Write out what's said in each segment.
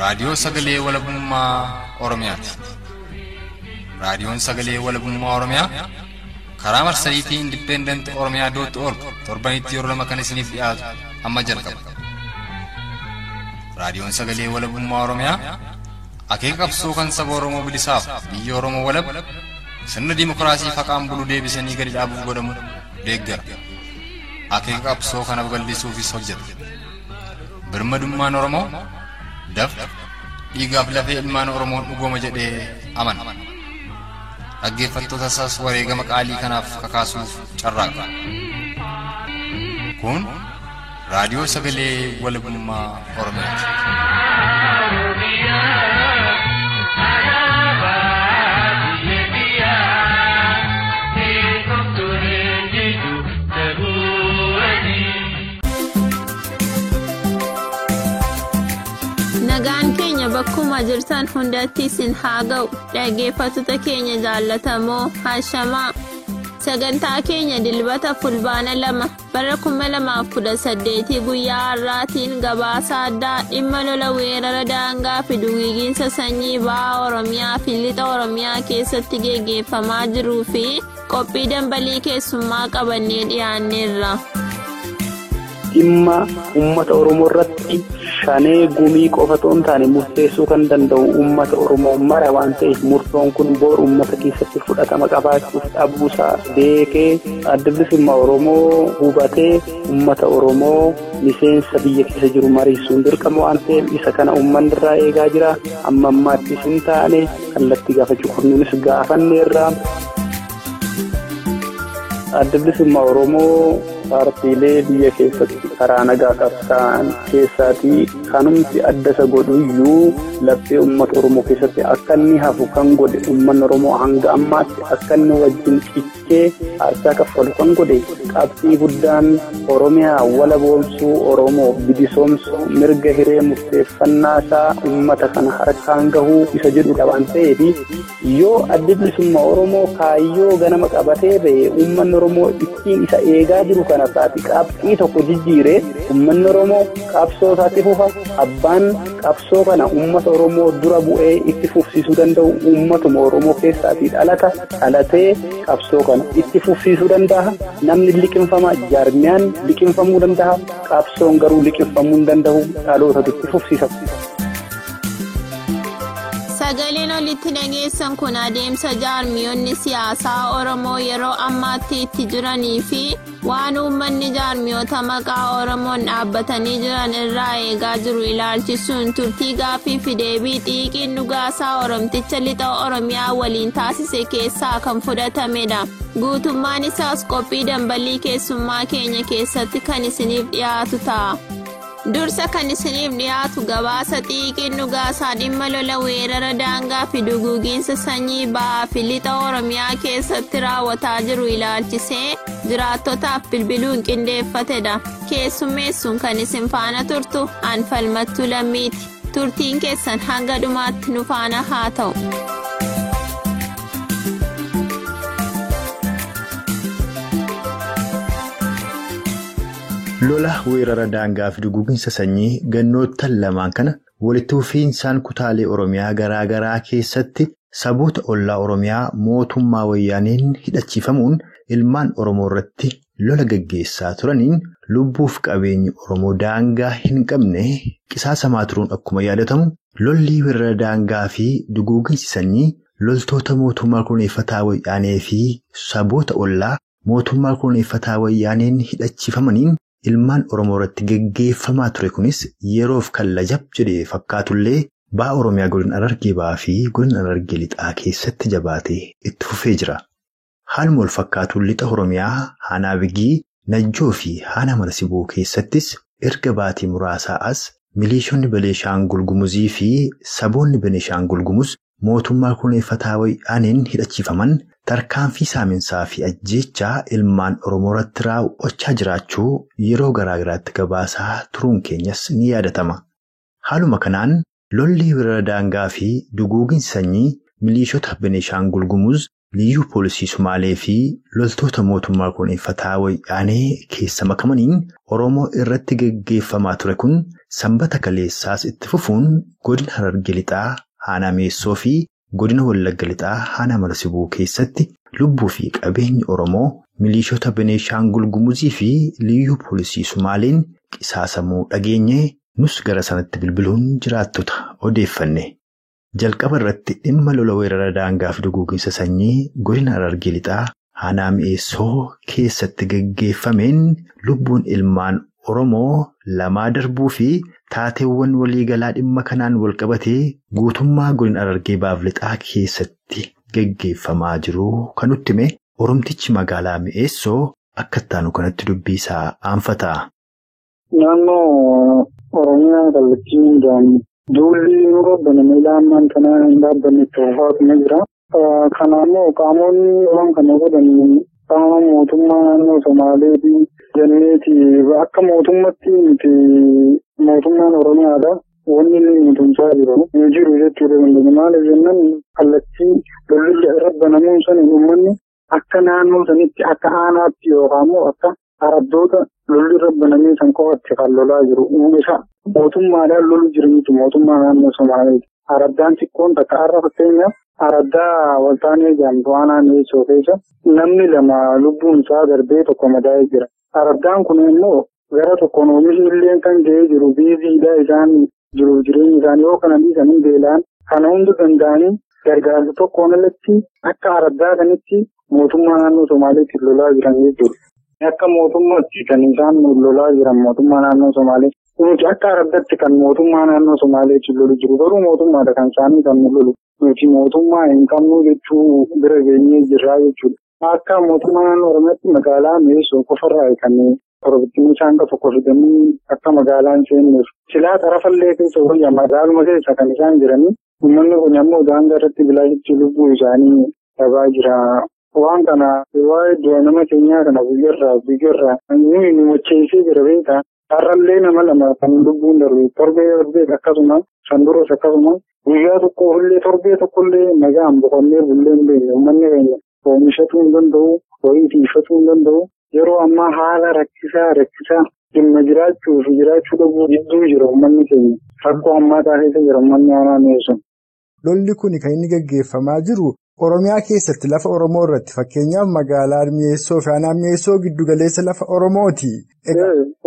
Raadiyoo Sagalee Walabummaa Oromiyaati. Raadiyoon Sagalee Walabummaa Oromiyaa karaa marsariitii Independent Oromiyaa dot org torbanitti yeroo lama kan isiniif dhiyaatu amma jalqaba. Raadiyoon Sagalee Walabummaa Oromiyaa akeeka qabsoo kan saba Oromoo bilisaaf biyya Oromoo walab sirna dimookiraasii faqaan bulu deebisanii gadi dhaabuuf godhamu deeggara. Akeeka qabsoo kana babal'isuufis hojjeta. Birmadummaan Oromoo dafqa dhiigaaf lafee ilmaan Oromoon dhugooma jedhee amana. Dhaggeeffattoota isaas wareegama qaalii kanaaf kakaasuuf carraaqa. Kun raadiyoo sagalee walabummaa Oromiyaati. Nagaan keenya bakkuma jirtan hundatti isin haa ga'u dhaggeeffattoota keenya jaallatamoo haashamaa. Sagantaa keenya dilbata fulbaana 2 bara 2018 guyyaa har'aatiin gabaasa addaa dhimma lola weerara daangaa fi duguuginsa sanyii baha Oromiyaa fi lixa Oromiyaa keessatti geggeeffamaa jiruu fi qophii dambalii keessummaa qabannee dhiyaanneerra. Dhimma uummata Oromoo irratti shanee gumii qofa otoo hin taane murteessuu kan danda'u uummata Oromoo mara waan ta'eef murtoon kun boru uummata keessatti fudhatama qabaachuuf dhabuusaa beekee adda bilisummaa Oromoo hubatee uummata Oromoo miseensa biyya keessa jiru mariisuun dirqama waan ta'eef isa kana uummanni irraa eegaa jira. Amma ammaattis hin taane kallattii gaafachuu qabnuunis gaafanneerra. Adda bilisummaa Oromoo paartiilee biyya keessatti karaa nagaa qabsaa'an keessaatii kanumti adda isa godhu iyyuu laphee uummata Oromoo keessatti akka inni hafu kan godhe uummanni Oromoo hanga ammaatti akka inni wajjin cichee aarsaa kaffalu kan godhe qabxii guddaan Oromiyaa walaboomsuu Oromoo bilisoomsuu mirga hiree murteeffannaa isaa uummata kana harkaan gahuu isa jedhudha waan ta'eef yoo adda bilisummaa Oromoo kaayyoo ganama qabatee ba'e uummanni Oromoo ittiin isa eegaa jiru kana isaati qabxii tokko jijjiiree uummanni Oromoo qabsoo isaatti fufa abbaan qabsoo kana uummata Oromoo dura bu'ee itti fufsiisuu danda'u uummatuma Oromoo keessaatii dhalata dhalatee qabsoo kana itti fufsiisuu danda'a namni liqinfama jaarmiyaan liqinfamuu danda'a qabsoon garuu liqinfamuu hin danda'u dhalootatu itti fufsiisa. Sagaleen olitti dhageessan kun adeemsa jaarmiyoonni siyaasaa Oromoo yeroo ammaatti itti jiranii fi waan uummanni jaarmiyoota maqaa Oromoon dhaabbatanii jiran irraa eegaa jiru ilaalchisuun turtii gaaffii fi deebii xiiqiin dhugaasaa Oromticha lixa Oromiyaa waliin taasise keessaa kan fudhatamedha. Guutummaan isaas qophii dambalii keessummaa keenya keessatti kan isiniif dhiyaatu ta'a. Dursa kan isiniif dhiyaatu gabaasa xiiqiin dhugaasaa dhimma lola weerara daangaa fi duguuginsa sanyii ba'aa fi lixa Oromiyaa keessatti raawwataa jiru ilaalchisee jiraattotaaf bilbiluun qindeeffatedha. Keessummeessuun kan isin faana turtu Anfalmattuu Lammiiti. Turtiin keessan hanga dhumaatti nu faana haa ta'u. Lola weerara daangaa fi duguuginsa sanyii gannoottan lamaan kana walitti fufiinsaan kutaalee Oromiyaa garaa garaa keessatti saboota ollaa Oromiyaa mootummaa wayyaaniin hidhachiifamuun ilmaan Oromoo irratti lola gaggeessaa turaniin lubbuuf qabeenyi Oromoo daangaa hin qabne qisaasamaa turuun akkuma yaadatamu lolli weerara daangaa fi duguuginsi sanyii loltoota mootummaa kunuunfataa wayyaanee fi saboota ollaa mootummaa kunuunfataa wayyaaniin hidhachiifamaniin. Ilmaan Oromoo irratti geggeeffamaa ture kunis yeroof kan lajab jedhee fakkaatullee ba'a Oromiyaa godina Harargee ba'aa fi godina Harargee lixaa keessatti jabaatee itti fufee jira. Haaluma wal fakkaatuun lixa Oromiyaa Aanaa Bigii, Najjoo fi Aanaa Marsiboo keessattis erga baatii muraasaa as milishoonni Benishaangul Gumuzii fi saboonni Benishaangul Gumuz mootummaa kunuunfataa wayyaaniin hidhachiifaman tarkaanfii saaminsaa fi ajjeechaa ilmaan Oromoo irratti raawwachaa jiraachuu yeroo garaa garaatti gabaasaa turuun keenyas ni yaadatama. Haaluma kanaan lolli weerara daangaa fi duguuginsi sanyii milishoota Benishaangul Gumuz Liyyuu poolisii Sumaalee fi loltoota mootummaa kunuunfataa wayyaanee keessa makamaniin Oromoo irratti geggeeffamaa ture kun sanbata kaleessaas itti fufuun godina Harargee Lixaa Aanaa Mi'eessoo fi godina Wallagga Lixaa Aanaa Marsibuu keessatti lubbuu fi qabeenyi Oromoo milishoota Beneeshaangul Gumuzii fi liyyuu poolisii Sumaaleen qisaasamuu dhageenye nus gara sanatti bilbiluun jiraattota odeeffanne. Jalqaba irratti dhimma lola weerara daangaa fi duguuginsa sanyii godina Harargee Lixaa Aanaa Mi'eessoo keessatti geggeeffameen lubbuun ilmaan Oromoo lamaa darbuu fi taateewwan waliigalaa dhimma kanaan walqabatee guutummaa godina Harargee Baaf Lixaa keessatti geggeeffamaa jiru kan nutti hime Oromtichi magaalaa Mi'eessoo akka ittaanu kanatti dubbii isaa aanfata. Naannoo Oromiyaa kallattii hundaan duulli nurra banamee ammaan kana hin dhaabbanne itti fufaatuma jira. Kanaammoo qaamonni waan kana godhan qaama mootummaa naannoo Somaaleeti jenneeti akka mootummatti miti mootummaan Oromiyaadha. Wanni inni mootumsaa jiru hin jiru jechuudha dandeenya. Maaliif jennaan kallattii lolli irra banamuun sani uummanni akka naannoo sanitti akka aanaatti yookaan immoo akka araddoota lolli irra banamee san qofatti kan lolaa jiru. Isa mootummaadhaan lolu jiru miti mootummaa naannoo Somaaleeti. Araddaan xiqqoon takka har'a fakkeenyaaf araddaa waltaanee jedhamtu aanaa Mi'eessoo keessa namni lama lubbuun isaa darbee tokko madaa'ee jira. Araddaan kun immoo gara tokkoon oomishni illee kan ga'ee jiru biiziidha isaan jiruuf jireenya isaanii yoo kana dhiisanii beelaan kana hunda danda'anii gargaarsa tokkoon alatti akka araddaa kanitti mootummaa naannoo Somaaleetti lolaa jiran jechuudha. Akka mootummaatti kan isaan lolaa jiran mootummaa naannoo Somaalee. Nuti akka araddaatti kan mootummaa naannoo Somaaleetti lolu jiru garuu mootummaadha kan isaanii kan nu lolu. Nuti mootummaa hin qabnu jechuu bira geenyee jirraa jechuudha. Akka mootummaa naannoo Oromiyaatti magaalaa Mi'eessoo qofarraa kan torbittiin isaan tokko fidanii akka magaalaan seennuuf. Silaa tarafallee keessa wayya magaaluma keessa kan isaan jiranii uummanni kun ammoo daangaa irratti bilaashitti lubbuu isaanii dhabaa jira. Waan kana waa'ee du'a nama keenyaa kana guyyarraa nuyi nu macheessee jira beekaa. Har'allee nama lama kan lubbuun darbe torbee darbee akkasuma kan duras akkasuma guyyaa tokko illee torbee tokkollee nagaan boqonnee bullee hin beekne uummanni keenya oomishatuu hin danda'u horii tiifatuu hin danda'u yeroo ammaa haala rakkisaa dhimma jiraachuu fi jiraachuu dhabuu gidduu jira uummanni keenya rakkoo hammaataa keessa jira uummanni aanaa Mi'eessoo. Lolli kun kan inni gaggeeffamaa jiru Oromiyaa keessatti lafa Oromoo irratti fakkeenyaaf magaalaa Mi'eessoo fi aanaa Mi'eessoo giddu galeessa lafa Oromooti.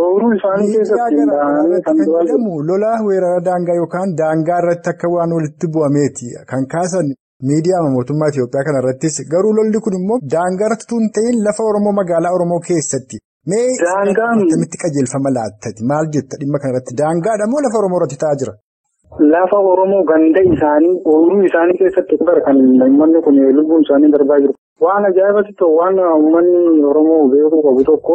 Ooyiruu isaanii keessatti kan jedhamu lola weerara daangaa yookaan daangaa irratti akka waan walitti bu'ameeti kan kaasan miidiyaa mootummaa Itoophiyaa kana irrattis garuu lolli kun immoo daangaa irratti tun ta'in lafa Oromoo magaalaa Oromoo keessatti. Mee akkamitti qajeelfama laattati maal jetta dhimma kanarratti daangaadha moo lafa Oromoo irratti ta'aa jira? Lafa Oromoo ganda isaanii ooyiruu isaanii keessatti kan uummanni kun lubbuun isaanii darbaa jiru. Waan ajaa'ibatti ta'u waan uummanni Oromoo beekuu qabu tokko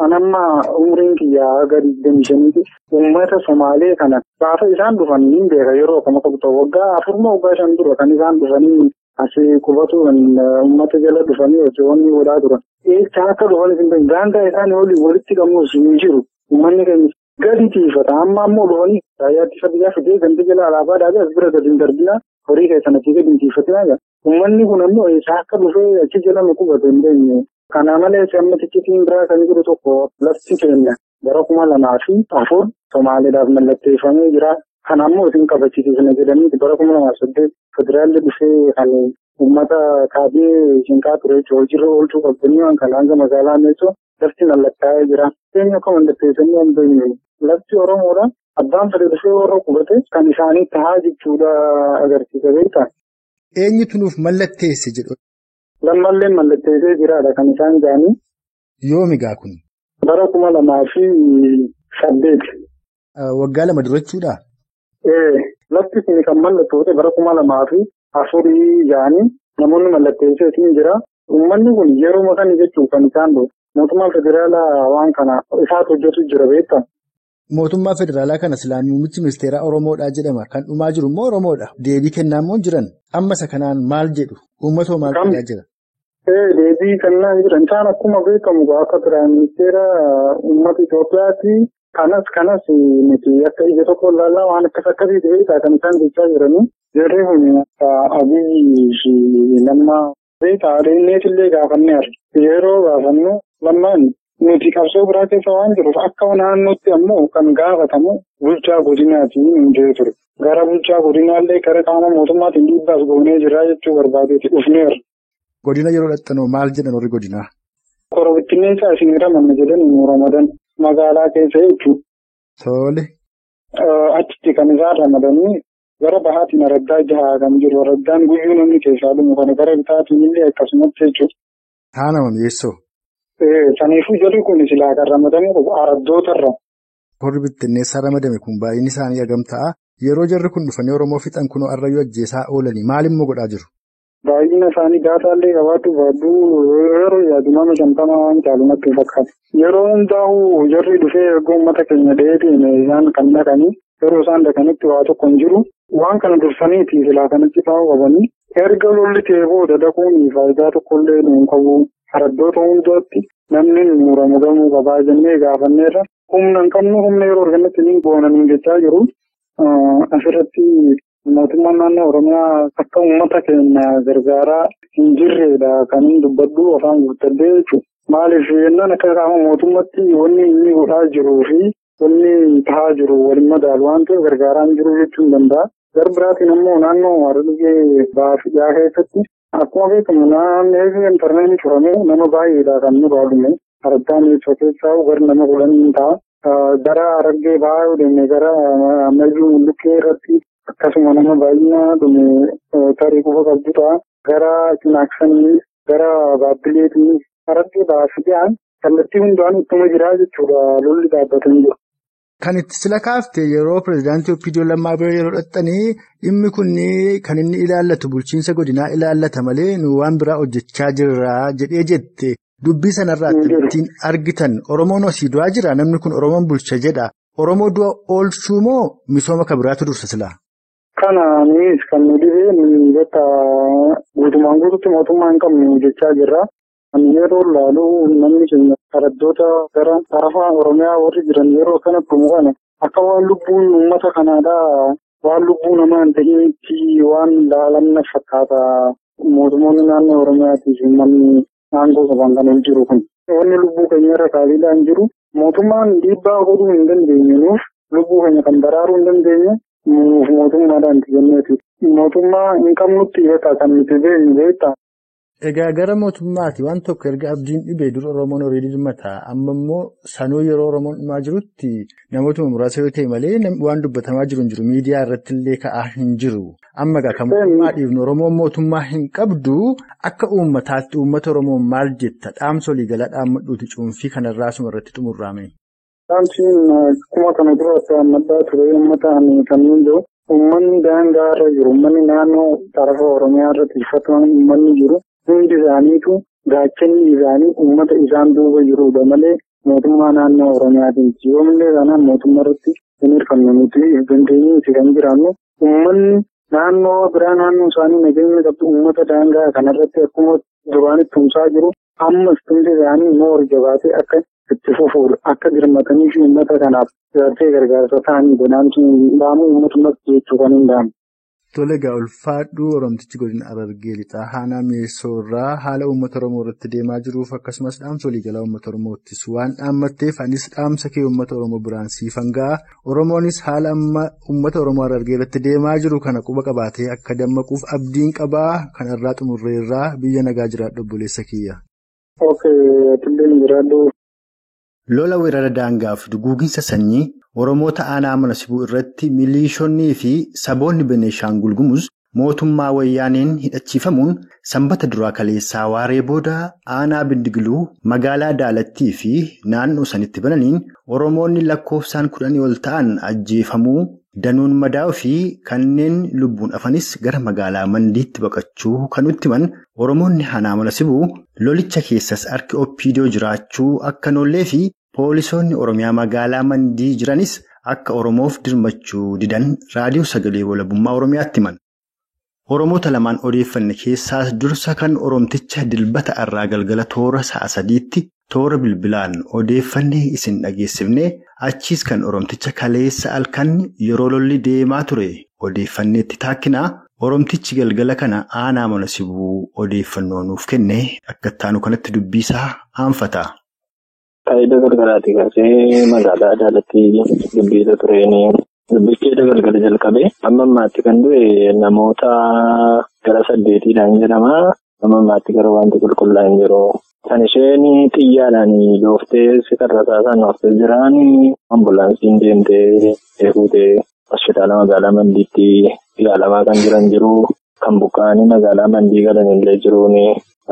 an amma umriin kiyyaa haga 25 uummata Somaalee kana gaafa isaan dhufan hin beeka yeroo akkam akka ta'u waggaa 4 moo waggaa 5 dura kan isaan dhufanii asii qubatu uummata jala dhufanii hojiiwwan godhaa turan. Eessa akka dhufan hin beeku daangaa isaanii waliin walitti qabnus hin jiru uummanni keenya. Gadi tiifata amma ammoo dhufanii raayyaa ittisa biyyaa fidee ganda jala alaabaa dhaabee as bira gadi hin darbinaa horii keessan asii gadi hin tiifatinaa. Uummanni kun ammoo eessa akka dhufee achi jala nu qubate hin beekne. Kana malees amma ticcitiin biraa kan jiru tokko lafti keenya bara 2004 Somaaleedhaaf mallatteeffamee jira. Kana ammoo isin kabachiisna jedhanii bara 2008 federaalli dhufee kan uummata kaabee shinqaa ture jechuudha. Hojiirra oolchuu qabdanii waan kana hanga magaalaa Mi'eessoo lafti mallattaa'ee jira. Eenyu akka mallatteessanii hin beekne. Lafti Oromoodha. Abbaan fedhe dhufee warra qubate kan isaanii tahaa jechuudha agarsiisa beektaa. Eenyutu nuuf mallatteesse jedhu? Lammallee mallatteessee jiraadha kan isaan jedhanii. Yoomi gaa kun? Bara 2008. Waggaa 2 dura jechuudha? Lafti kun kan mallattoofte bara 2004 jedhanii namoonni mallatteessee jira. Uummanni kun yeroo kana jechuun kan isaan dhufu. Mootummaan federaalaa waan kana isaatu hojjetu jira beektaa? Mootummaa federaalaa kana silaa muummichi ministeeraa Oromoodha jedhama. Kan dhumaa jiru immoo Oromoodha. Deebii kennaa immoo jiran. Amma isa kanaan maal jedhu? Uummatoo maal jedhaa jira? Deebii kennaa jiran. Isaan akkuma beekamu akka piraayim ministeera uummata Itoophiyaati. Kanas nuti akka ija tokko ilaallaa waan akkas akkasiiti beektaa kan isaan jechaa jiranii. Jarri kun Abiyyi fi nama Beektaa illee gaafanneerra. Yeroo gaafannu lammaan nuti qabsoo biraa keessa waan jiruuf akka naannootti ammoo kan gaafatamu bulchaa godinaatiin hundee ture. Gara bulchaa godinaallee gara qaama mootummaatiin dhiibbaas goonee jira jechuu barbaadeeti dhufneerra. Godina yeroo dhaxxanoo maal jedhan warri godinaa? Korobittinneessaa isin ramanna jedhan nu ramadan magaalaa keessa jechuudha. Tole. Achitti kan isaan ramadanii gara bahaatiin araddaa jaha kan jiru araddaan guyyuu namni keessaa dhumu kana gara bitaatiin illee akkasumatti jechuudha. Haala mi'eessoo. Saniifuu jarri kun silaa kan ramadamu qabu araddootarra. Warri bittinneessaa ramadame kun baay'inni isaanii hagam ta'a? Yeroo jarri kun dhufanii Oromoo fixan kunoo arrayyuu ajjeesaa oolanii maal immoo godhaa jiru? Baay'ina isaanii gaataallee qabaachuu baaduu yeroo yaadu nama 50 waan caalu natti hin fakkaatu. Yeroo hundaa'u jarri dhufee erga uummata keenya dheedhiin isaan kan dhaqanii yeroo isaan dhaqanitti waa tokko hin jiru. Waan kana dursaniiti silaa kanatti taa'uu qabanii erga lolli ta'e booda dhaquun faayidaa tokkollee nu qabu. Araddoota hundaatti namni nu ramadamuu qabaa jennee gaafanneerra humna hin qabnu humna yeroo argannetti ni goonanii jechaa jiru. Asirratti mootummaan naannoo Oromiyaa akka uummata keenya gargaaraa hin jirredha kan inni dubbadhu afaan guuttadhee jechuudha. Maaliif jennaan akka qaama mootummaatti wanni inni godhaa jiruu fi wanni tahaa jiru waliin madaalu waan ta'eef gargaaraa hin jiru jechuu hin danda'a. Gara biraatiin immoo naannoo Harargee Bahaa fi Dhiyaa keessatti akkuma beekamu naannoo intarneetii curamee nama baay'eedha kan nu baalume. Araddaan eessoo keessaa gara nama 10 ta'a. Gara Harargee Bahaa yoo deemne gara Ammayyuu Mulluqqee irratti akkasuma nama baay'ina dhume tarii quba qabdu ta'a. Gara Cinaaksanii, gara Baabbileetiin Harargee Bahaa fi Dhiyaan kallattii hundaan ittuma jira jechuudha lolli dhaabbatanii jiru. Kan itti sila kaafte yeroo pirezidaantii Opiidiyoo Lammaa bira yeroo dhaxxanii dhimmi kun kan inni ilaallatu bulchiinsa godinaa ilaallata malee nu waan biraa hojjechaa jirra jedhee jette. Dubbii sanarraa ittiin argitan Oromoon osii du'aa jira namni kun Oromoon bulcha jedha. Oromoo du'a oolchuu moo misooma kan biraatu dursa silaa? Kana nunis kan nu dhibee nuyi bakka guutumaan guututti mootummaa hin qabnu jechaa jirra. Yeroo laalu namni keenya araddoota gara tarafaa Oromiyaa warri jiran yeroo kana dhumu kana akka waan lubbuun uummata kanaadhaa waan lubbuu namaa hin ta'initti waan laalanna fakkaata mootummoonni naannoo Oromiyaatiif uummanni aangoo qaban kan ol jiru kun. Wanni lubbuu keenya irra kaaliidhaan jiru mootummaan dhiibbaa godhuu hin dandeenye nuuf lubbuu keenya kan baraaruu hin dandeenye nuuf mootummaadhaan jenneeti. Mootummaa hin qabnutti bakka kan nuti beeknu beektaa. Egaa gara mootummaati waan tokko erga abdiin dhibee dur Oromoon horii dirmata. Amma immoo sanuu yeroo Oromoon dhumaa jirutti namootuma muraasa yoo ta'e malee waan dubbatamaa jiru hin jiru. Miidiyaa irratti illee ka'aa hin jiru. Amma egaa kan mootummaa dhiifnu Oromoon mootummaa hin qabdu akka uummataatti uummata Oromoon maal jetta? Dhaamsa olii galaa dhaammadhuuti cuunfii kanarraa suma irratti xumurraame. Dhaamsiin akkuma kana dura maddaa ture uummataan kanneen jiru. Uummanni daangaa irra jiru, uummanni naannoo tarafa Oromiyaa irratti uffataman uummanni jiru. Hundi isaaniitu gaachanni isaanii uummata isaan duuba jirudha malee mootummaa naannoo Oromiyaatiin yoomillee kanaan mootummaa irratti hin hirkannu nuti dandeenyeeti kan jiraannu uummanni naannoo biraa naannoo isaanii nageenya qabdu uummata daangaa kanarratti akkuma duraanitti tumsaa jiru ammas tumsi isaanii moor jabaatee akka itti fufuudha akka dirmatanii fi uummata kanaaf gartee gargaarsa ta'anii dhaamsi dhaamu uummatummaatti jechuu kan hin dhaamu. Tole egaa ulfaadhuu Oromtichi godina Harargee Lixaa Aanaa Mi'eessoorraa haala uummata Oromoo irratti deemaa jiruuf akkasumas dhaamsa waliigalaa uummata Oromoottis waan dhaammatteef anis dhaamsa kee uummata Oromoo biraan siifan ga'a. Oromoonis haala amma uummata Oromoo Harargee irratti deemaa jiru kana quba qabaatee akka dammaquuf abdiin qabaa. Kanarraa xumurreerraa biyya nagaa jiraadhu obboleessa kiyya. Lola weerara daangaa fi duguuginsa sanyii Oromoota aanaa mana sibuu irratti milishoonnii fi saboonni Beneeshaangul Gumuz mootummaa wayyaaneen hidhachiifamuun sanbata duraa kaleessaa waaree booda aanaa Bindigiluu magaalaa Daalattii fi naannoo sanitti bananiin Oromoonni lakkoofsaan 10 ol ta'an ajjeefamuu danuun madaa'uu fi kanneen lubbuun afanis gara magaalaa Mandiitti baqachuu kan nutti himan Oromoonni aanaa mana sibuu lolicha keessas harki Oppiidoo jiraachuu akka noollee fi poolisoonni Oromiyaa magaalaa Mandii jiranis akka Oromoof dirmachuu didan raadiyoo sagalee walabummaa Oromiyaatti himan. Oromoota lamaan odeeffanne keessaas dursa kan Oromticha dilbata irraa galgala toora sa'a 3tti toora bilbilaan odeeffanne isin dhageessifne achiis kan Oromticha kaleessa halkan yeroo lolli deemaa ture odeeffanneetti taakkinaa Oromtichi galgala kana aanaa mana sibuu odeeffannoo nuuf kenne akka ittaanu kanatti dubbisaa aanfata. Faayidaa galgalaati kaasee magaalaa Daalattii dubbiisa tureen dubbichi galgala jalqabee amma ammaatti kan du'e namoota gara 8 jedhama. Amma ammaatti gara wanti qulqullaa'e hin jiru. Kan isheen xiyyaadhaan dhooftee karrasaa isaan dhooftee jiran ambulaansiin deemtee fuutee hospitaala magaalaa Mandiitti yaalamaa kan jiran jiru. Kan buqqa'anii magaalaa Mandii galan illee jiruun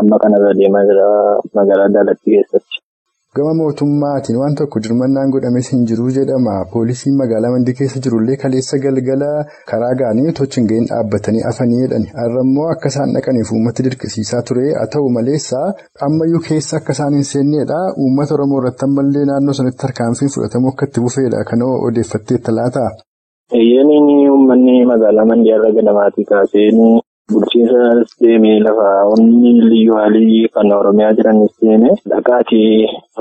amma kanarra deemaa jira magaalaa Daalattii keessatti. Gama mootummaatiin waan tokko dirmannaan godhames hin jiru jedhama. Poolisiin magaalaa Mandii keessa jirullee kaleessa galgala karaa ga'anii otoo hin gahin dhaabbatanii afanii jedhani. Har'a immoo akka isaan dhaqaniif uummata dirqisiisaa ture. Haa ta'u maleessa ammayyuu keessa akka isaan hin seenneedha. Uummata Oromoo irratti ammallee naannoo sanatti tarkaanfiin fudhatamu akka itti bufeedha. Kana odeeffatteetta laata? Eeyyeen uummanni magaalaa Mandii har'a ganamaatii kaasee bulchiinsa deemee lafa onni liyyuu haalii kan Oromiyaa jiranis deemee dhaqaatii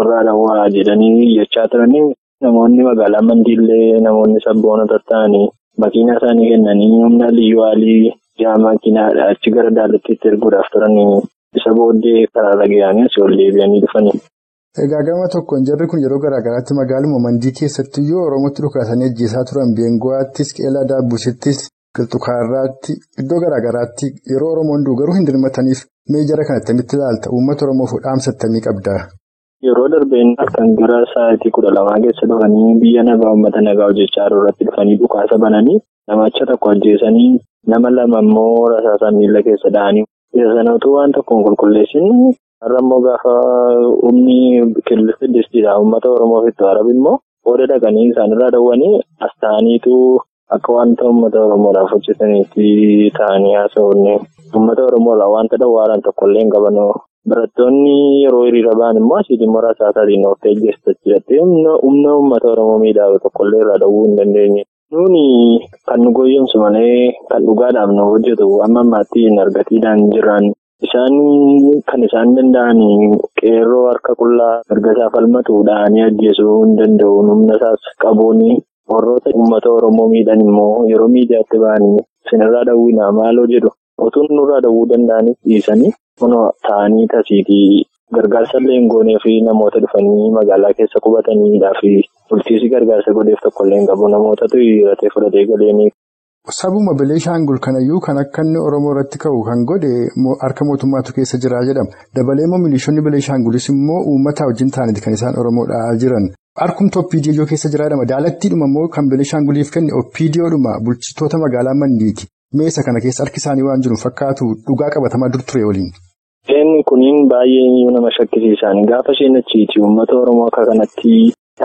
irraa dhawwaa jedhanii iyyachaa turanii namoonni magaalaa Mandiillee namoonni sabboonota ta'anii makiinaa isaanii kennanii humna liyyuu haalii yaa makiinaadha achi gara Daalattiitti erguudhaaf turanii isa booddee karaa dhaga'anii asii ol deebi'anii dhufanii. Egaa gama tokkoon jarri kun yeroo garaa garaatti magaaluma Mandii keessatti iyyuu Oromootti dhukaasanii ajjeesaa turan Beenguwaattis, Qeelaa Daabbusittis, Qilxukaarraatti iddoo garaa garaatti yeroo Oromoon du'u garuu hin dirmataniif mee jara kana attamitti ilaalta? Uummata Oromoof dhaamsa attamii qabda? Yeroo darbeen halkan gara sa'aatii 12 keessa dhufanii biyya nagaa uummata nagaa hojjechaa jiru irratti dhufanii dhukaasa bananii namicha tokko ajjeesanii nama lama immoo rasaasa miila keessa dha'anii isa sana utuu waan tokkoon qulqulleessin har'a immoo gaafa humni killistiidha uummata Oromoof itti Arab immoo qooda dhaqanii isaanirraa dhawwanii as ta'aniitu akka wanta uummata Oromoodhaaf hojjetaniitti ta'anii haasa'uun uummata Oromoodhaaf wanta dhawwaadhaan tokkollee hin qabanu. Barattoonni yeroo hiriira ba'an immoo asiitii immoo rasaasaatiin dhooftee ajjeessu jettee humna uummata Oromoo miidhaa tokkollee irraa dhowwuu hin dandeenye. Nuuni kan nu goyyomsu malee kan dhugaadhaaf nu hojjetu amma ammaatti hin argatiidhaan jiran. Isaan kan isaan danda'an qeerroo harka qullaa erga isaa falmatu dha'anii ajjeesuu hin danda'u. Humna isaas qabuun warroota uummata Oromoo miidhan immoo yeroo miidiyaatti ba'anii isinirraa dhawwinaa maaloo jedhu utuu nurraa dhawwuu danda'anis dhiisanii kunoo ta'anii tasiitii gargaarsa illee hin goonee fi namoota dhufanii magaalaa keessa qubataniidhaa fi bulchiinsi gargaarsa godheef tokkollee hin qabu namootatu hiriiratee fudhatee galeeni. Sabuma Beleeshaangul kanayyuu kan akka inni Oromoo irratti ka'u kan godhe harka mootummaatu keessa jira jedhama. Dabalee immoo milishoonni Beleeshaangulis immoo uummata wajjin ta'aniiti kan isaan Oromoo dha'aa jiran. Harkumti OPDO keessa jira jedhama. Daalattiidhuma immoo kan Beleeshaanguliif kenne OPDOdhuma bulchitoota magaalaa Mandiiti. Meeshaa kana keessa harki isaanii waan jiru fakkaatu dhugaa qabatamaa dur ture waliin. Isheen kuniin baay'ee nama shakkisiisan. Gaafa isheen achiiti uummata Oromoo akka kanatti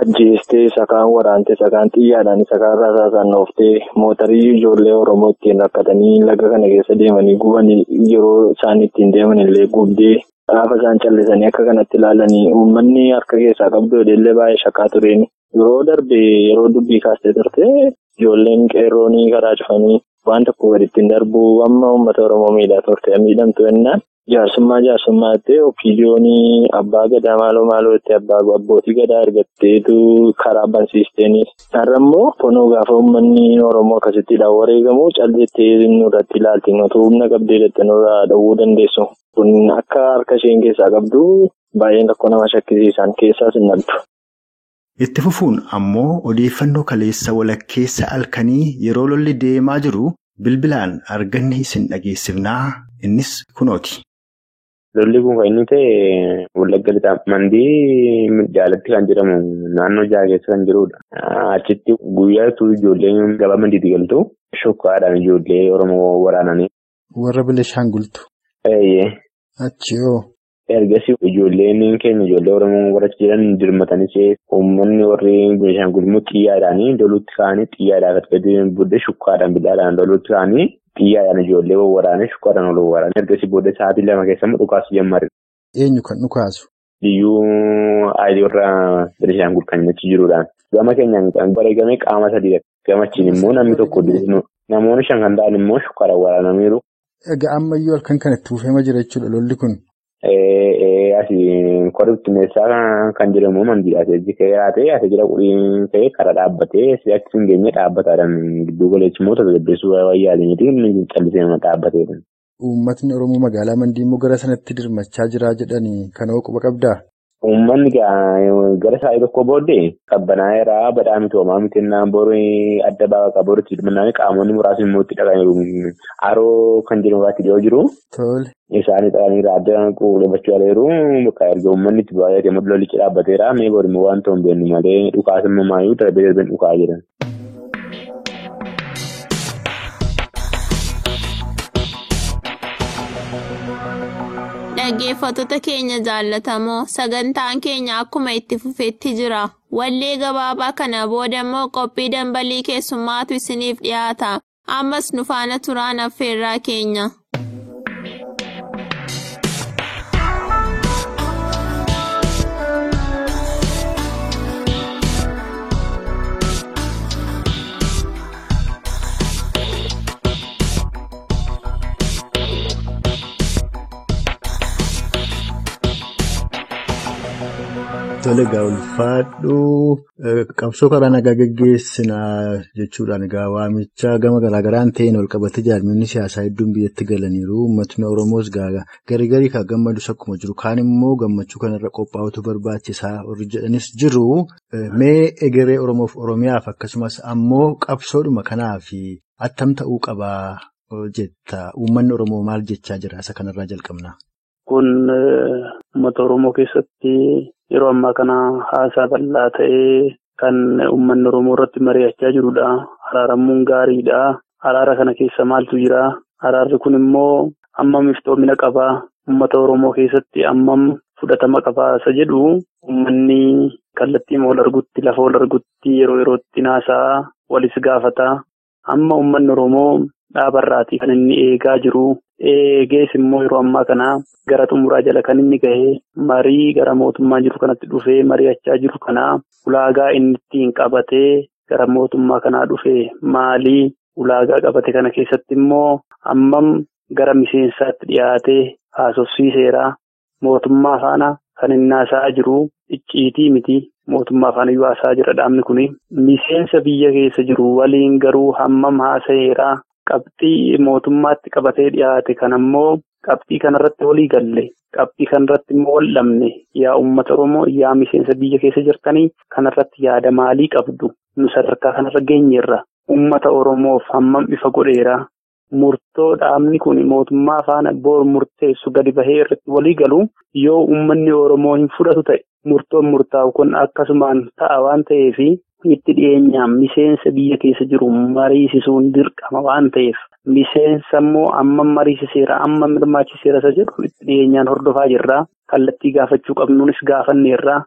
ajjeestee sakaan waraantee sakaan xiyyaadhaan sakaan rasaasaan dhooftee mootarii ijoollee Oromoo ittiin rakkatanii laga kana keessa deemanii gubanii yeroo isaan ittiin deeman illee gubdee gaafa isaan callisanii akka kanatti ilaalanii uummanni harka keessaa qabdu illee baay'ee shakkaa tureen. Yeroo darbe yeroo dubbii kaastee turte ijoolleen qeerroonii karaa cufanii waan tokko gaditti hin darbu amma uummata Oromoo miidhaa turte miidhamtu jennaan. Jaarsummaa jettee OPDO'n abbaa gadaa maaloo maaloo jettee abbootii gadaa argatteetu karaa bansiisteeni. Har'a immoo kunoo gaafa uummanni Oromoo akkasittiidhaan wareegamu callettee nurratti ilaalti. Otoo humna qabdee jettee nurraa dhowwuu dandeessu. Kun akka harka isheen keessaa qabdu baay'een rakkoo nama shakkisiisan keessaas hin dhabdu. Itti fufuun ammoo odeeffannoo kaleessa walakkeessa halkanii yeroo lolli deemaa jiru bilbilaan arganne isin dhageessifnaa innis kunooti. Lolli kun kan inni ta'e Wallagga Lixaa Mandii Daalatti kan jedhamu naannoo jaha keessa kan jirudha. Achitti guyyaatu ijoolleen gabaa Mandiitti galtu shukkaadhaan ijoollee Oromoo waraananii. Warra Beleeshaangultu. Eeyyee. Achi hoo. Ergasii ijoolleen keenya ijoollee Oromoo warra jiran dirmatanis uummanni warri Beleeshaangul immoo xiyyaadhaan loluutti ka'anii xiyyaadhaan gadi booddee shukkaadhaan billaadhaan loluutti ka'anii. Xiyyaadhaan ijoollee waraanee shukkaadhaan ol waraanee ergasii booddee sa'aatii 2 keessa immoo dhukaasu jalqabe. Eenyu kan dhukaasu? Liyyuu ayilii warra Beleeshaangul kan achi jiruudhaan. Gama keenyaan kan wareegame qaama sadiidha. Gamachiin immoo namni tokko namoonni 5 kan ta'an immoo shukkaadhaan waraananiiru. Egaa ammayyuu halkan kan itti fufeema jira jechuudha lolli kun. Asii korribtineessaa kan jedhamu mandiidha. Asii ka'ee ta'e asii jira quriin ka'ee karaa dhaabbatee asii achi hin geenye dhaabbataadhaan gidduu galeessi immoo tasgabbeessuu wayyaaleetiin inni callisee dhaabbateedha. Uummatni Oromoo magaalaa Mandii immoo gara sanatti dirmachaa jira jedhanii kan hoo quba qabdaa? Uummanni gara sa'aatii tokko booddee qabbanaa'eera badhaa miti homaa miti naan boru adda ba'a qabu hirmannaan qaamonni muraasni immoo itti dhaqaniiru. Haroo kan jedhamu irratti dhiyoo jiru. Isaanii dhaqaniiru adda qulqulleffachuu aleeru bakka erga uummanni itti baay'atee lolichi dhaabbateera mee boru immoo waan ta'u hin beeknu malee dhukaas immoo maayyuu darbee darbeen dhukaa jiran. Dhaggeeffattoota keenya jaallatamoo sagantaan keenya akkuma itti fufetti jira. Wallee gabaabaa kana booda immoo qophii dambalii keessummaatu isiniif dhiyaata. Ammas nu faana turaan affeerraa keenya. Tole egaa ulfaadhu qabsoo karaa nagaa geggeessinaa jechuudhaan egaa waamicha gama garaagaraan ta'een ol qabatee jaarmiyoonni siyaasaa hedduun biyyatti galaniiru. Uummatni Oromoos garii garii kan gammadus akkuma jiru kaan immoo gammachuu kanarra qophaa'utu barbaachisaa warri jedhanis jiru. Mee egeree Oromoof Oromiyaaf akkasumas ammoo qabsoodhuma kanaaf attam ta'uu qabaa jetta? Uummanni Oromoo maal jechaa jira? Isa kanarraa jalqabna. Kun uummata Oromoo keessatti yeroo ammaa kana haasaa bal'aa ta'ee kan uummanni Oromoo irratti mari'achaa jirudha. Araaramuun gaariidha. Araara kana keessa maaltu jira? Araarri kun immoo hammam iftoomina qabaa? Uummata Oromoo keessatti hammam fudhatama qabaa? Isa jedhu uummanni kallattii wal argutti, lafa wal argutti yeroo yerootti haasaa walis gaafata. Amma uummanni Oromoo dhaabarraatii kan inni eegaa jiru. Eegees immoo yeroo ammaa kana gara xumuraa jala kan inni gahee marii gara mootummaa jiru kanatti dhufee mari'achaa jiru kana ulaagaa inni ittiin qabatee gara mootummaa kanaa dhufe maalii? Ulaagaa qabate kana keessatti immoo hammam gara miseensaatti dhiyaatee haasofsiiseera? Mootummaa faana kan inni haasa'aa jiru icciitii miti. Mootummaa faana iyyuu haasa'aa jira dhaabni kuni. Miseensa biyya keessa jiru waliin garuu hammam haasa'eera? Qabxii mootummaatti qabatee dhiyaate kan ammoo qabxii kanarratti walii galle qabxii kanarratti immoo wal dhabne yaa uummata Oromoo yaa miseensa biyya keessa jirtanii kanarratti yaada maalii qabdu? Nu sadarkaa kanarra geenyeerra. Uummata Oromoof hammam ifa godheera? Murtoo dhaabni kun mootummaa faana boor murteessu gadi bahee irratti walii galu yoo uummanni Oromoo hin fudhatu ta'e murtoon murtaa'u kun akkasumaan ta'a waan ta'eef. Itti dhiyeenyaan miseensa biyya keessa jiru mariisisuun dirqama waan ta'eef miseensa immoo amma mariisiseera amma hirmaachiseera isa jedhu itti dhiyeenyaan hordofaa jirra. Kallattii gaafachuu qabnuunis gaafanneerra.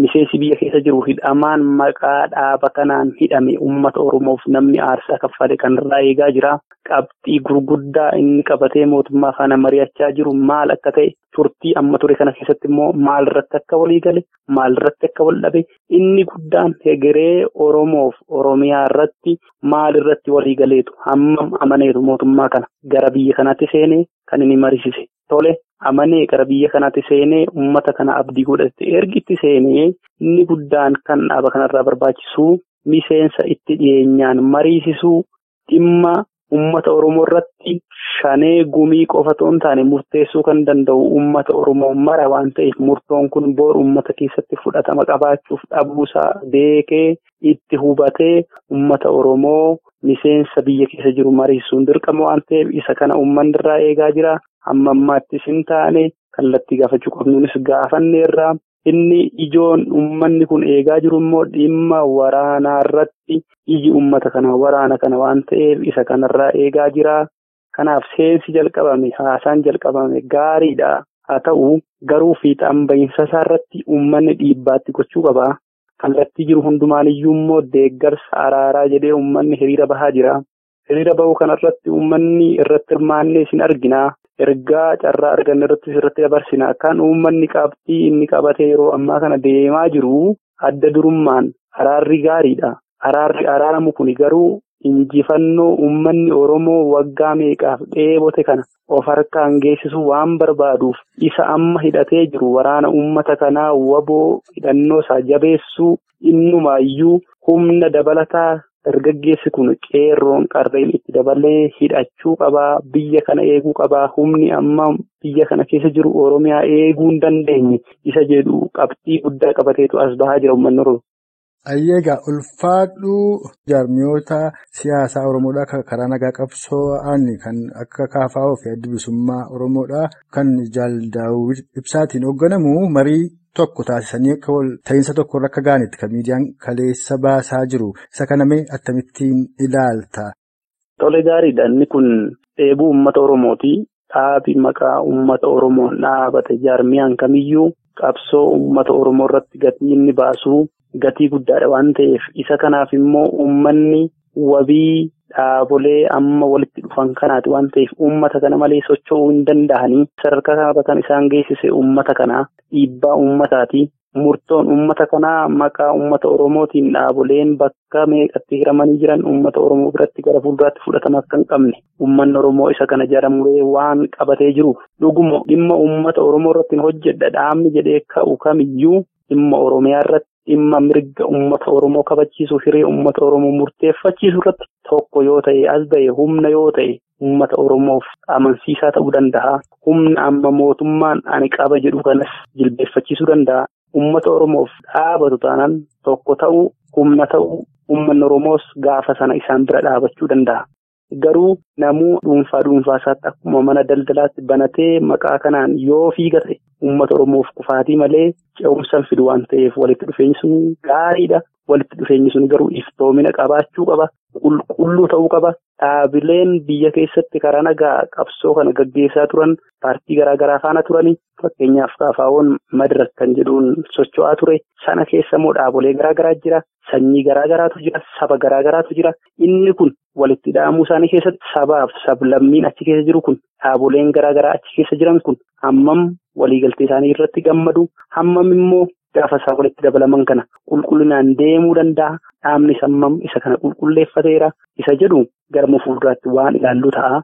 Miseensi biyya keessa jiru hidhamaan maqaa dhaaba kanaan hidhame uummata Oromoof namni aarsaa kaffale kanarraa eegaa jira. Qabxii gurguddaa inni qabatee mootummaa faana mari'achaa jiru maal akka ta'e turtii amma ture kana keessatti immoo maalirratti akka walii gale maalirratti akka wal dhabe inni guddaan hegeree Oromoof Oromiyaa irratti maalirratti walii galeetu hammam amaneetu mootummaa kana gara biyya kanaatti seenee kan inni mariisise tole amanee gara biyya kanaatti seenee uummata kana abdii godhate ergitti seenee inni guddaan kan dhaaba kanarraa barbaachisu miseensa itti dhiyeenyaan mariisisuu dhimma. Uummata Oromoo irratti shanee gumii qofa otoo hin taane murteessuu kan danda'u uummata Oromoo mara waan ta'eef murtoon kun boor uummata keessatti fudhatama qabaachuuf dhabuusaa beekee itti hubatee uummata Oromoo miseensa biyya keessa jiru mariisuun dirqama waan ta'eef isa kana uummanni irraa eegaa jira. Amma ammaattis hin taane kallattii gaafachuu qabnuunis gaafanneerra. Inni ijoon uummanni kun eegaa jiru immoo dhimma waraanaa irratti iji uummata kana waraana kana waan ta'eef isa kanarraa eegaa jira. Kanaaf seensi jalqabame haasaan jalqabame gaariidha. Haa ta'u garuu fiixaan bahiinsa isaa irratti uummanni dhiibbaatti gochuu qaba. Kallattii jiru hundumaaniyyuu immoo deeggarsa araaraa jedhee uummanni hiriira bahaa jira. Hiriira bahuu kanarratti uummanni irratti hirmaannee isin argina. Ergaa carraa arganne irratti irratti dabarsina. Kan uummanni qabxii inni qabatee yeroo ammaa kana deemaa jiru adda durummaan araarri gaariidha. Araarri araaramu kun garuu Injifannoo uummanni Oromoo waggaa meeqaaf dheebote kana of harkaan geessisuu waan barbaaduuf isa amma hidhatee jiru waraana uummata kanaa waboo hidhannoo isaa jabeessuu innumaayyuu humna dabalataa dargaggeessi kun qeerroon qarreen itti dabalee hidhachuu qabaa, biyya kana eeguu qabaa, humni amma biyya kana keessa jiru Oromiyaa eeguu hin dandeenye isa jedhu qabxii guddaa qabateetu as bahaa jira uummanni Oromoo. Ayyeegaa ulfaadhu jaarmiyoota siyaasaa Oromoodhaa karaa nagaa qabsoo'an kan akka KFO fi Adda Bilisummaa Oromoodhaa kan Jaal Daawud Ibsaatiin hoogganamu marii tokko taasisanii akka wal ta'iinsa tokkorra akka ga'anitti kan miidiyaan kaleessa baasaa jiru. Isa kana mee akkamittiin ilaalta? Tole gaariidha. Inni kun dheebuu uummata Oromooti. Dhaabi maqaa uummata Oromoon dhaabate jaarmiyaan kamiyyuu qabsoo uummata Oromoo irratti gatii inni baasu gatii guddaadha waan ta'eef isa kanaaf immoo uummanni wabii dhaabolee amma walitti dhufan kanaati waan ta'eef uummata kana malee socho'uu hin danda'anii sadarkaa kanarra kan isaan geessise uummata kanaa dhiibbaa uummataati. Murtoon uummata kanaa maqaa uummata Oromootiin dhaaboleen bakka meeqatti hiramanii jiran uummata Oromoo biratti gara fuulduraatti fudhatama akka hin qabne uummanni Oromoo isa kana jedhamuree waan qabatee jiru dhuguma dhimma uummata Oromoo irratti hin hojjedha dhaabni jedhee ka'u kamiyyuu dhimma Oromiyaa irratti dhimma mirga uummata Oromoo kabachiisu hiree uummata Oromoo murteeffachiisu irratti tokko yoo ta'e as ba'e humna yoo ta'e uummata Oromoof amansiisaa ta'uu danda'a. Humna amma mootummaan ani qaba jedhu kanas jilbeeffachiisuu danda'a. Uummata Oromoof dhaabatu taanaan tokko ta'uu humna ta'uu uummanni Oromoos gaafa sana isaan bira dhaabachuu danda'a. Garuu namuu dhuunfaa dhuunfaa isaatti akkuma mana daldalaatti banatee maqaa kanaan yoo fiigate uummata Oromoof kufaatii malee ce'umsa hin fidu waan ta'eef walitti dhufeenyi sun gaariidha. Walitti dhufeenyi sun garuu iftoomina qabaachuu qaba. Qulqulluu ta'uu qaba. Dhaabileen biyya keessatti karaa nagaa qabsoo kana gaggeessaa turan paartii garaa garaa faana turani. Fakkeenyaaf KFO'n Madirak kan jedhuun socho'aa ture. Sana keessa immoo dhaabolee garaa garaa jira. Sanyii garaa garaatu jira. Saba garaa garaatu jira. Inni kun walitti dha'amuu isaanii keessatti sabaaf sablammiin achi keessa jiru kun dhaaboleen garaa garaa achi keessa jiran kun hammam waliigaltee isaanii irratti gammadu hammam immoo gaafa isaan walitti dabalaman kana qulqullinaan deemuu danda'a. Dhaabni hammam isa kana qulqulleeffateera isa jedhu gara fuulduraatti waan ilaallu ta'a.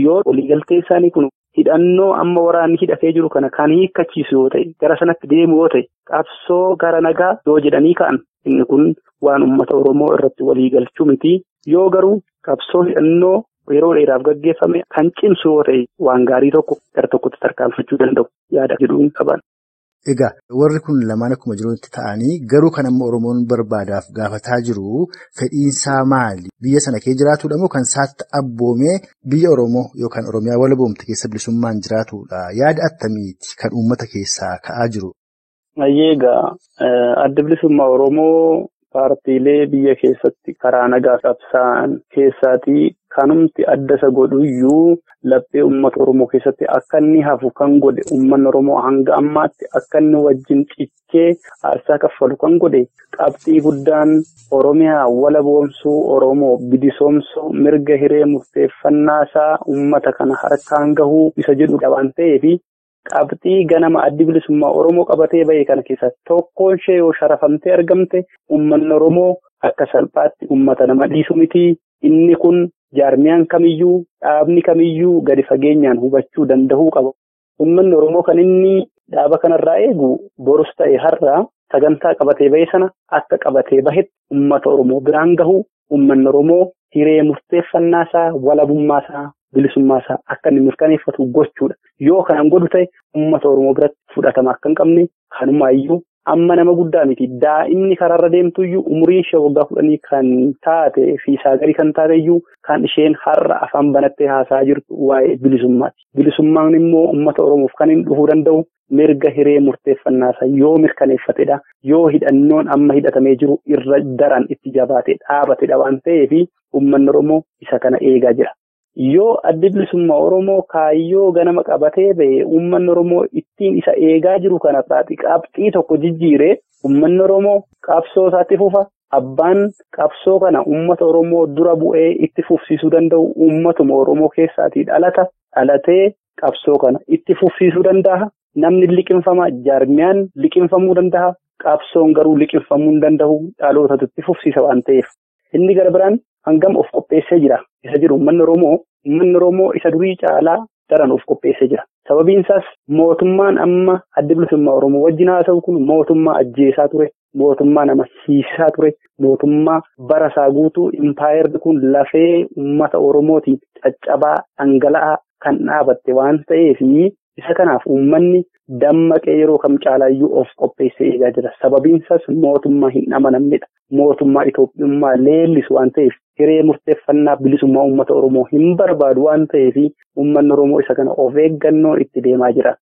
Yoo waliigaltee isaanii kun hidhannoo amma waraanni hidhatee jiru kana kan hiikkachiisu yoo ta'e gara sanatti deemu yoo ta'e qabsoo gara nagaa yoo jedhanii ka'an inni kun waan uummata Oromoo irratti waliigalchuu miti. Yoo garuu qabsoo hidhannoo yeroo dheeraaf gaggeeffame kan cimsu yoo ta'e waan gaarii tokko gara tokkotti tarkaanfachuu danda'u yaada jedhuun qaban. Egaa warri kun lamaan akkuma jirutti ta'anii garuu kan amma Oromoon barbaadaaf gaafataa jiru fedhiinsaa maali? Biyya sana kee jiraatudha moo kan isaatti abboomee biyya Oromoo yookaan Oromiyaa walaboomte keessa bilisummaan jiraatudha? Yaada attamiiti kan uummata keessaa ka'aa jiru? Egaa adda bilisummaa Oromoo paartiilee biyya keessatti karaa nagaa qabsaa'an keessaatii kanumti adda isa godhuyyuu laphee uummata Oromoo keessatti akka inni hafu kan godhe uummanni Oromoo hanga ammaatti akka inni wajjin cichee aarsaa kaffalu kan godhe qabxii guddaan Oromiyaa walaboomsuu Oromoo bilisoomsuu mirga hiree murteeffannaa isaa uummata kana harkaan gahuu isa jedhudha waan ta'eef qabxii ganama addi bilisummaa Oromoo qabatee bahe kana keessaa tokkoon ishee yoo sharafamtee argamte uummanni Oromoo akka salphaatti uummata nama dhiisu miti. Inni kun jaarmiyaan kamiyyuu dhaabni kamiyyuu gadi fageenyaan hubachuu danda'uu qaba. Uummanni Oromoo kan inni dhaaba kanarraa eegu borus ta'e har'a sagantaa qabatee bahe sana akka qabatee bahetti uummata Oromoo biraan gahu uummanni Oromoo hiree murteeffannaa isaa walabummaa isaa bilisummaa isaa akka inni mirkaneeffatu gochuudha. Yoo kanan godhu ta'e uummata Oromoo biratti fudhatama akka hin qabne kanumaayyuu amma nama guddaa miti. Daa'imni karaarra deemtuyyuu umuriin ishee waggaa 10 kan taate fi isaa gadi kan taateyyuu kan isheen har'a afaan banattee haasa'aa jirtu waa'ee bilisummaati. Bilisummaan immoo uummata Oromoof kan hin dhufuu danda'u mirga hiree murteeffannaa isaa yoo mirkaneeffatedha. Yoo hidhannoon amma hidhatamee jiru irra daran itti jabaatee dhaabatedha waan ta'eef uummanni Oromoo isa kana eegaa jira. Yoo addi bilisummaa Oromoo kaayyoo ganama qabatee bahe uummanni Oromoo ittiin isa eegaa jiru kanarraa qabxii tokko jijjiiree uummanni Oromoo qabsoo isaatti fufa. Abbaan qabsoo kana uummata Oromoo dura bu'ee itti fufsiisuu danda'u uummatuma Oromoo keessaatii dhalatee qabsoo kana itti fufsiisuu danda'a. Namni liqinfama jaarmiyaan liqinfamuu danda'a. Qabsoon garuu liqinfamuu hin danda'u dhalootatu itti fufsiisa waan ta'eef. Inni gara biraan Hangam of qopheessee jira isa jedhu uummanni Oromoo isa durii caalaa daran of qopheessee jira. Sababiin isaas mootummaan amma adda bilisummaa Oromoo wajjin haasa'u kun mootummaa ajjeesaa ture, mootummaa nama hiisisaa ture, mootummaa bara isaa guutuu impaayerri kun lafee uummata Oromootiin caccabaa dhangala'aa kan dhaabatte waan ta'eef isa kanaaf uummanni dammaqee yeroo kam caalaayyuu of qopheessee eegaa jira. Sababiin isaas mootummaa hin amanamnedha. Mootummaa Itoophiyummaa leellisu waan ta'eef hiree murteeffannaa bilisummaa uummata Oromoo hin barbaadu waan ta'eef uummanni Oromoo isa kana of eeggannoo itti deemaa jira.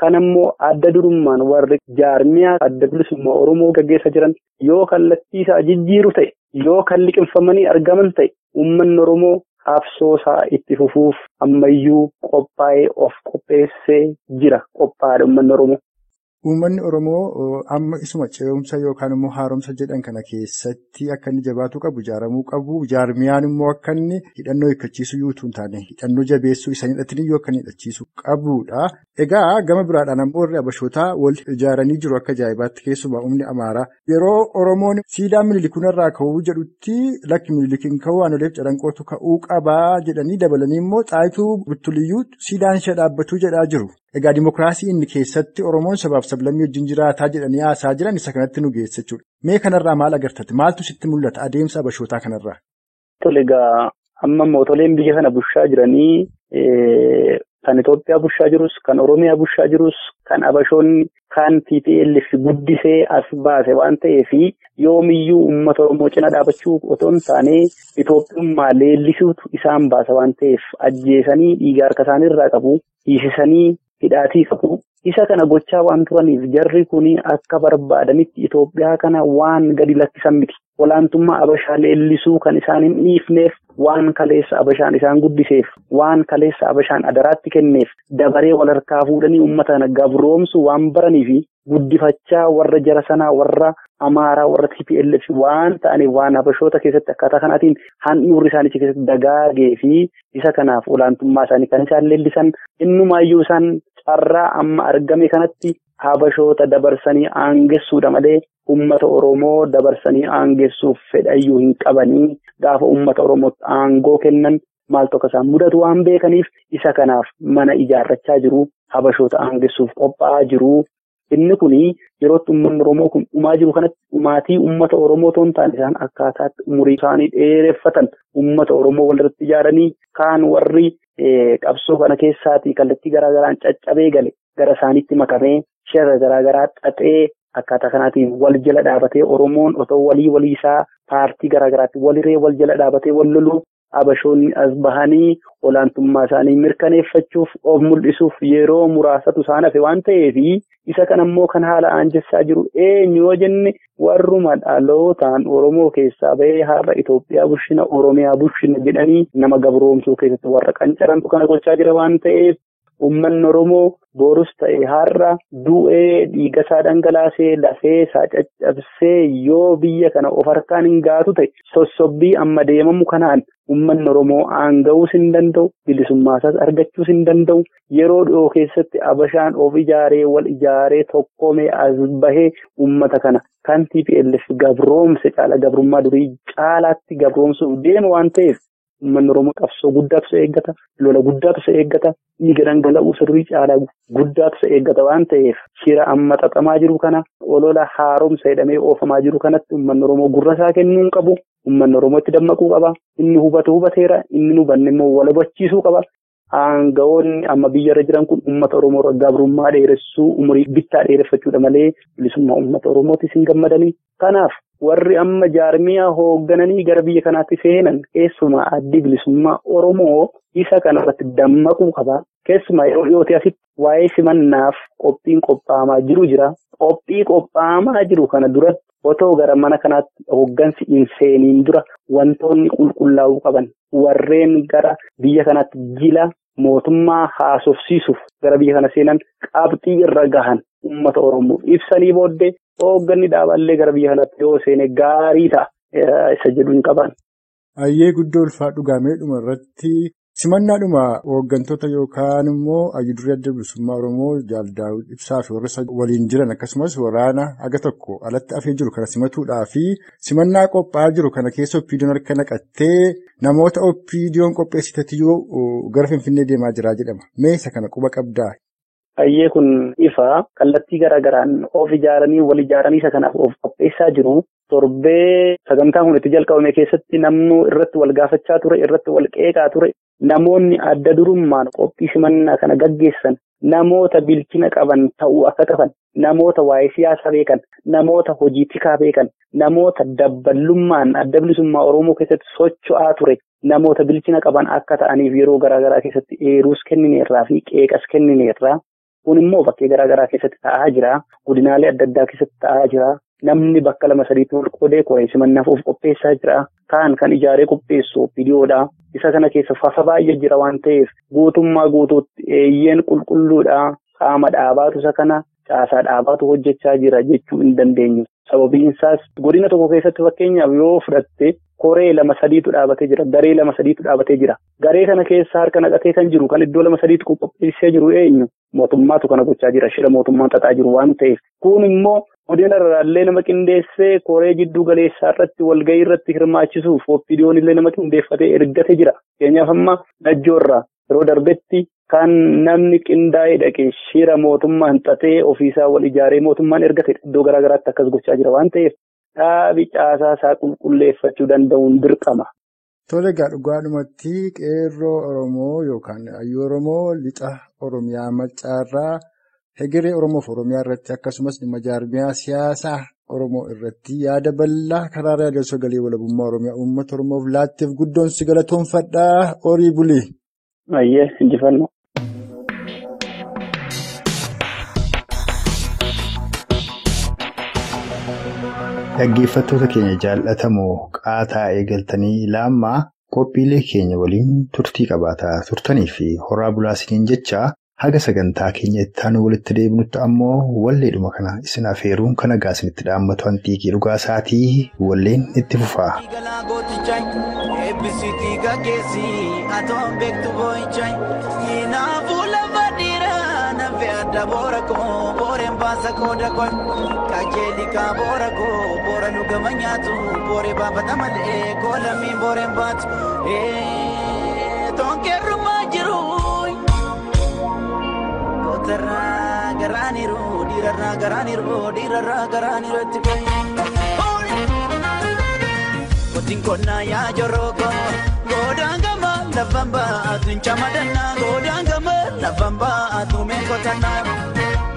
Kanammoo adda durummaan warri jaarmiyaa adda bilisummaa Oromoo gaggeessaa jiran yoo kallattii isaa jijjiiru ta'e yoo kan liqimfamanii argaman ta'e uummanni Oromoo qabsoo isaa itti fufuuf ammayyuu qophaa'ee of qopheessee jira. Qophaa'aadha uummanni Oromoo. Uummanni Oromoo amma isuma ce'umsa yookaan immoo haaromsa jedhan kana keessatti akka inni jabaatu qabu, ijaaramuu qabu. Jaarmiyaan immoo akka inni hidhannoo hiikkachiisu yuutuu hin taane hidhannoo jabeessuu isa hidhatanii yoo akka inni hidhachiisu qabudha. Egaa gama biraadhaan ammoo warri Abashootaa wal ijaaranii jiru akka ajaa'ibaatti keessumaa humni Amaaraa. Yeroo Oromoon siidaa Minilik irraa ka'uu jedhutti lakki Minilik hin ka'uu Aanoleef Calanqootu ka'uu qabaa jedhanii dabalanii immoo Xaayituu Buttuliyyuu siidaan ishee dhaabbatuu jedhaa jiru. Egaa dimookiraasii inni keessatti Oromoon sabaaf sablammii wajjin jiraataa jedhanii haasaa jiran isa kanatti nu geessa jechuudha. Mee kanarraa maal agartati? Maaltu sitti mul'ata adeemsa Abashootaa kanarraa? Tole egaa amma mootoleen biyya kana bulchaa jiranii kan Itoophiyaa bulchaa jirus, kan Oromiyaa bulchaa jirus, kan Abashoonni kan TPLF guddisee as baase waan ta'eef yoomiyyuu uummata Oromoo cina dhaabachuu otoo hin taane Itoophiyummaa leellisuutu isaan baasa waan ta'eef ajjeesanii dhiiga harka isaaniirraa qabu, hiisisanii hidhaatii qabu. Isa kana gochaa waan turaniif jarri kun akka barbaadanitti Itoophiyaa kana waan gadi lakkisan miti. Olaantummaa Abashaa leellisuu kan isaan hin dhiifneef waan kaleessa Abashaan isaan guddiseef waan kaleessa Abashaan adaraatti kenneef dabaree wal harkaa fuudhanii uummata kana gabroomsu waan baraniif guddifachaa warra jara sanaa warra Amaaraa warra TPLF waan ta'aniif waan Abashoota keessatti akkaataa kanaatiin handhuurri isaanii keessatti dagaagee fi isa kanaaf olaantummaa isaanii kan isaan leellisan innumaayyuu isaan carraa amma argame kanatti Habashoota dabarsanii aangessuudha malee uummata Oromoo dabarsanii aangessuuf fedhayyuu hin qabanii gaafa uummata Oromootti aangoo kennan maaltu akka isaan mudatu waan beekaniif isa kanaaf mana ijaarrachaa jiru. Habashoota aangessuuf qophaa'aa jiru. Inni kun yerootti uummanni Oromoo kun dhumaa jiru kanatti dhumaatii uummata Oromoo otoo hin taane isaan akkaataatti umurii isaanii dheereffatan uummata Oromoo walirratti ijaaranii kaan warri qabsoo kana keessaatii kallattii garaagaraan caccabee gale gara isaaniitti makamee shira garaagaraa xaxee akkaataa kanaatiin wal jala dhaabatee Oromoon otoo walii walii isaa paartii garaagaraatti waliree wal jala dhaabatee wal loluu Abashoonni as bahanii olaantummaa isaanii mirkaneeffachuuf of mul'isuuf yeroo muraasatu isaan hafe waan ta'eef isa kanammoo kan haala aanjessaa jiru eenyu yoo jenne warruma dhalootaan Oromoo keessaa bahee har'a Itoophiyaa bulchina Oromiyaa bulchina jedhanii nama gabroomsuu keessatti warra qancarantu kana gochaa jira waan ta'eef uummanni Oromoo borus ta'e har'a du'ee dhiiga isaa dhangalaasee lafee isaa caccabsee yoo biyya kana of harkaan hin gaatu ta'e sossobbii amma deemamu kanaan uummanni Oromoo aanga'uus hin danda'u, bilisummaa isaas argachuus hin danda'u. Yeroo dhiyoo keessatti Abashaan of ijaaree wal ijaaree tokkoomee as bahee uummata kana kan TPLF gabroomse caala gabrummaa durii caalaatti gabroomsuuf deema waan ta'eef uummanni Oromoo qabsoo guddaatu isa eeggata, lola guddaatu isa eeggata, dhiiga dhangala'uu isa durii caalaa guddaatu isa eeggata waan ta'eef shira amma xaxamaa jiru kana olola haaromsa jedhamee oofamaa jiru kanatti uummanni Oromoo gurra isaa kennuu hin qabu. Uummanni Oromoo itti dammaquu qaba. Inni hubatu hubateera. Inni hubanne immoo wal hubachiisuu qaba. Aangawoonni amma biyyarra jiran kun uummata Oromoo irra gabrummaa dheeressuu, umurii bittaa dheereffachuudha malee bilisummaa uummata Oromootis hin gammadanii. Kanaaf warri amma jaarmiyaa hooggananii gara biyya kanaatti seenan keessumaa addi bilisummaa Oromoo isa kanarratti dammaquu qaba. Keessumaa yeroo dhiyootti asitti waa'ee simannaaf qophiin qophaa'amaa jiru jira. Qophii qophaa'amaa jiru kana duratti otoo gara mana kanaatti hooggansi hin seeniin dura wantoonni qulqullaa'uu qaban warreen gara biyya kanaatti jila mootummaa haasofsiisuuf gara biyya kana seenan qabxii irra gahan uummata Oromoo ibsanii booddee hoogganni dhaaballee gara biyya kanaatti yoo seene gaarii ta'a isa jedhu hin qaban. Ayyee guddoo ulfaa dhugaamee dhuma irratti Simannaadhuma hooggantoota yookaan immoo hayyudurii adda bilisummaa Oromoo Jaal Daawud Ibsaa fi warra waliin jiran akkasumas waraana haga tokko alatti hafee jiru kana simatuudhaa fi simannaa qophaa'aa jiru kana keessa OPDO'n harka naqattee namoota OPDO'n qopheessiteetu gara Finfinnee deemaa jira jedhama. Mee isa kana quba qabdaa? Hayyee kun ifa kallattii garaagaraan of ijaaranii wal ijaaranii isa kanaaf of qopheessaa jiru. Torbee sagantaan kun itti jalqabame keessatti namni irratti wal gaafachaa ture, irratti wal qeeqaa ture. Namoonni adda durummaan qophii simannaa kana gaggeessan namoota bilchina qaban ta'uu akka qaban, namoota waa'ee siyaasaa beekan, namoota hojii tikaa beekan, namoota dabballummaan adda bilisummaa Oromoo keessatti socho'aa ture, namoota bilchina qaban akka ta'aniif yeroo garaagaraa keessatti eeruus kennineerraa fi qeeqas kennineerraa. Kun immoo bakkee garaagaraa keessatti ta'aa jira. Godinaalee adda addaa keessatti ta'aa jira. Namni bakka lama sadiitti wal qoodee koree simannaaf of qopheessaa jira. Kaan kan ijaaree qopheessu OPDOdha. Isa kana keessa fafa baay'ee jira waan ta'eef guutummaa guutuutti eeyyeen qulqulluudha. Qaama dhaabaatu isa kana caasaa dhaabaatu hojjechaa jira jechuu hin dandeenyu. Sababiin isaas godina tokko keessatti fakkeenyaaf yoo fudhatte koree lama sadiitu dhaabatee jira. Garee lama sadiitu dhaabatee jira. Garee kana keessa harka naqatee kan jiru kan iddoo lama sadiitu qopheessee jiru eenyu? Mootummaatu kana gochaa jira. Shira mootummaan xaxaa jiru waan ta'eef. Kun immoo godina irraallee nama qindeessee koree jidduu galeessaa irratti walgahii irratti hirmaachisuuf OPDO'n illee nama qindeeffatee ergatee jira. Fakkeenyaaf amma Najjoorraa yeroo darbetti kan namni qindaa'ee dhaqee shira mootummaan xaxee ofiisaa wal ijaaree mootummaan ergate iddoo garaagaraatti akkas gochaa jira waan ta'eef dhaabi caasaa isaa qulqulleeffachuu danda'uun dirqama. Tole egaa dhugaadhumatti qeerroo Oromoo yookaan hayyuu Oromoo lixa Oromiyaa Maccaarraa hegeree Oromoof Oromiyaa irratti akkasumas dhimma jaarmiyaa siyaasaa Oromoo irratti yaada bal'aa karaa raadiyoo sagalee walabummaa Oromiyaa uummata Oromoof laatteef guddoon si galatoonfadhaa horii bulii. Ayyee injifannoo. Dhaggeeffattoota keenya jaallatamoo qaataa eegaltanii ilaammaa qophiilee keenya waliin turtii qabaataa turtanii fi horaa bulaa isiniin jecha haga sagantaa keenya itti aanu walitti deebinutti ammoo walleedhuma kana isin afeeruun kan nagaa isinitti dhaammatu hanxiiqii dhugaa isaatii walleen itti fufaa. Kajeelika boora koo boora nu gama nyaatu booree baafata malee koolamiin booreen baatu. Toonkeerrumaa jiru kootarraa garaaniru dhiirarraa garaaniru dhiirarraa garaaniru itti fayyadamu. Kotiin qonnaa yaa joroko godaan gama lafaan baatu hin camadannaa godaan gama lafaan baatu meeqotannaa.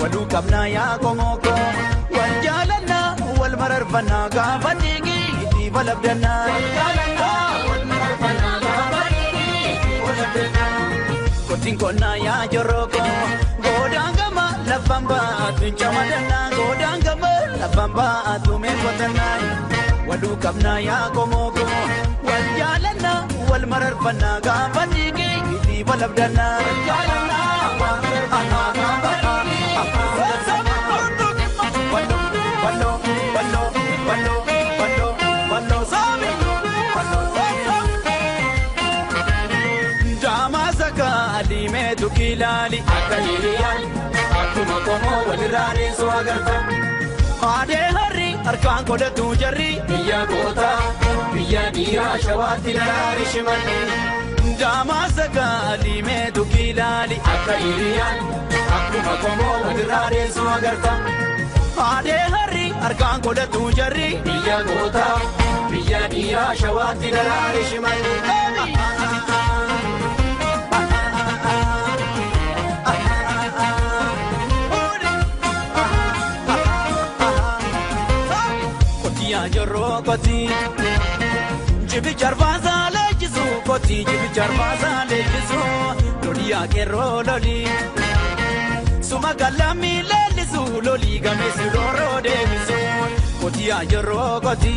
Waluu qabnaa yaa komoko wal jaalannaa wal mararfannaa gaafa dhiigii itti balabdannaa. Wal jaalannaa wal mararfannaa gaafa dhiigii itti balabdannaa. Kotiin qonnaa yaa joroko godaan gama lafaan baatu hin camadannaa godaan gama lafaan baatu meeqotannaa. Waluu qabnaa yaa komoko wal jaalannaa wal mararfannaa gaafa dhiigii itti balabdannaa. Wal jaalannaa wal mararfannaa gaafa dhiigii. Akka hiriyyaan akkuma qomoo walirraa deessoo agarta. Haadhee harri harkaan godhatu jarri biyya gootaa biyya dhiiraa shawaatti daraari shimalli. Jaamaa sagaalii meetu kilaali akka hiriyyaan akkuma qomoo walirraa deessoo agarta. Haadhee harri harkaan godhatu jarri biyya gootaa biyya dhiiraa shawaatti daraari shimalli. Jibi jarfaasaa leenjisu kooti jibi jarfaasaa leenjisu loli akeeroo loli suma galami leellisu loli gameessi rooroo deebisu kooti ajeeroo kooti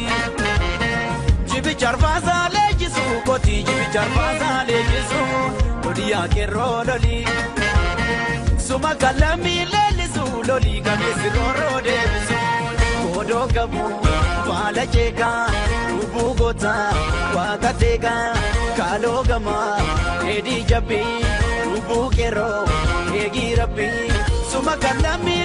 jibi jarfaasaa leenjisu kooti jibi jarfaasaa leenjisu loli akeeroo loli suma galami leellisu loli gameessi rooroo deebisu godoo gabu. Baala jeekaa lubbuu gootaa waaqa teekaa kaaloo gamaa dheedhii Jajjabbii lubbuu qeerroo eegii rabbii suma kan lammii.